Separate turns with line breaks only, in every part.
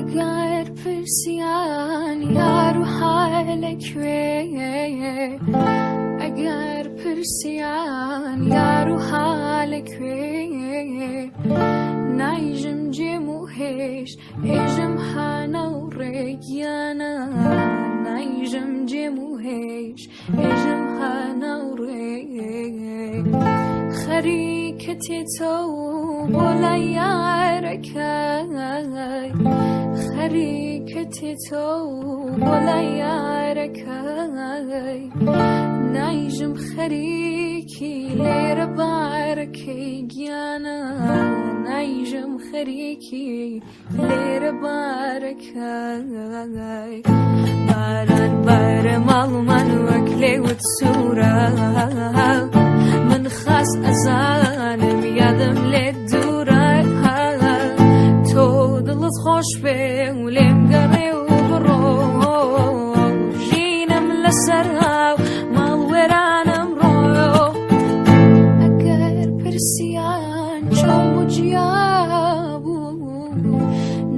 ئەگەر پرسیان یار و حالەکوێ، ئەگەر پرسیان یار و حالەکوێ، نایژم جێم و هێش ئێژم هانە و ڕێگیانە، نایژم جێم و هێش ئێژم هانە و ڕێ، خەریکە تێتە و بۆ لای یارەکەی، خەریکە تێتە و بۆ لای یارەکەی، نایژم خەریکی لێرە بارەکەی گیانە، نایژم خەریکی لێرە بارەکەی. باران بارە ماڵمان وەک لێوت سوورە، من خاس ئەزانم یادم لێ دوورە، تۆ دڵت خۆش بێ و لێم گەڕێ و بڕۆ، ژینم لەسەر هاو ماڵ وێرانم ڕۆ. ئەگەر پرسیان چۆن بوو جیا بوو،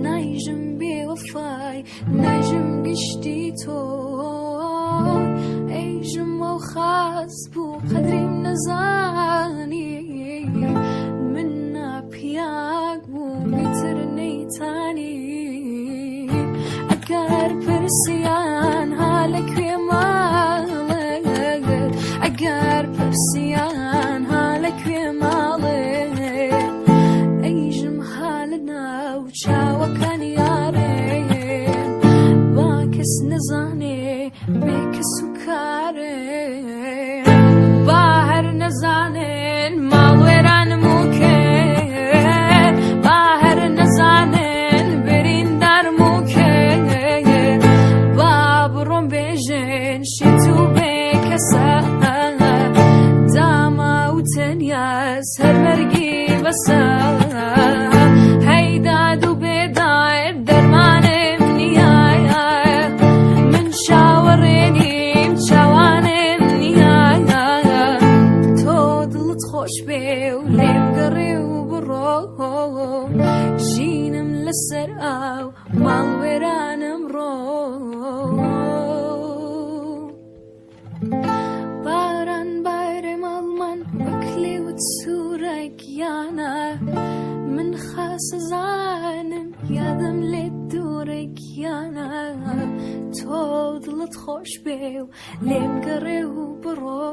نایژم بێوەفای نایژم گشتی تۆ، ئەیژم ئەو خاس بوو قەدریم نەزانی، من ناپیاک بوو میتر نەیتانی. ئەگەر پرسیان ها لەکوێ ماڵێ، ئەگەر پرسیان ها لەکوێ ماڵێ، ئەیژم ها لە ناو چاوەکان یارێ، با کەس نەزانێ بێ کەس و کارێ، با هەر نەزانێن ماڵوێرانم و کێ، با هەر نەزانێن بریندارم و کێ، با بڕۆم بێژێن شێت و بێ کەسە، داما و تەنیا سەر مەرگی بەسە. هەیداد و بێدار دەرمانم نییە، من چاوەڕێنیم چاوانم نییە، تۆ دڵت خۆش بێ و لێم گەڕێ و بڕۆ، ژینم لەسەر ئاو ماڵ وێرانم ڕۆ. باران بارێ ماڵمان وەک لێوت سوورە گیانە، من خاسە زانم یادم لێ دوورە گیانە، تۆ دڵت خۆش بێ و لێم گەڕێ و بڕۆ،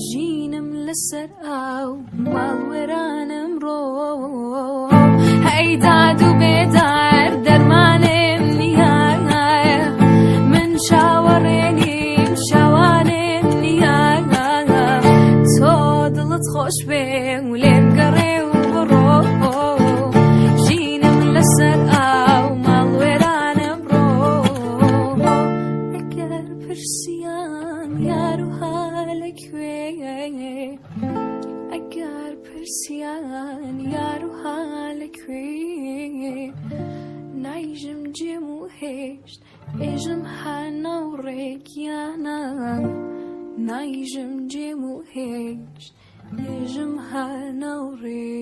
ژینم لەسەر ئاو ماڵ وێرانم ڕۆ. هەیداد و بێدار دەرمانم نییە، من چاوەڕێنیم چاوانم نییە، تۆ دڵت خۆش بێ و لێم گەڕێ و بڕۆ، ژینم لەسەر ئاو ماڵ وێرانم ڕۆ. ئەگەر پرسیان یار و ها لەکوێ، ئەگەر پرسیان یار و ها لەکوێ، نایژم جێم و هێشت ئێژم هانا و ڕێگیانە، نایژم جێم و هێشت ئێژم هانا و ڕێ.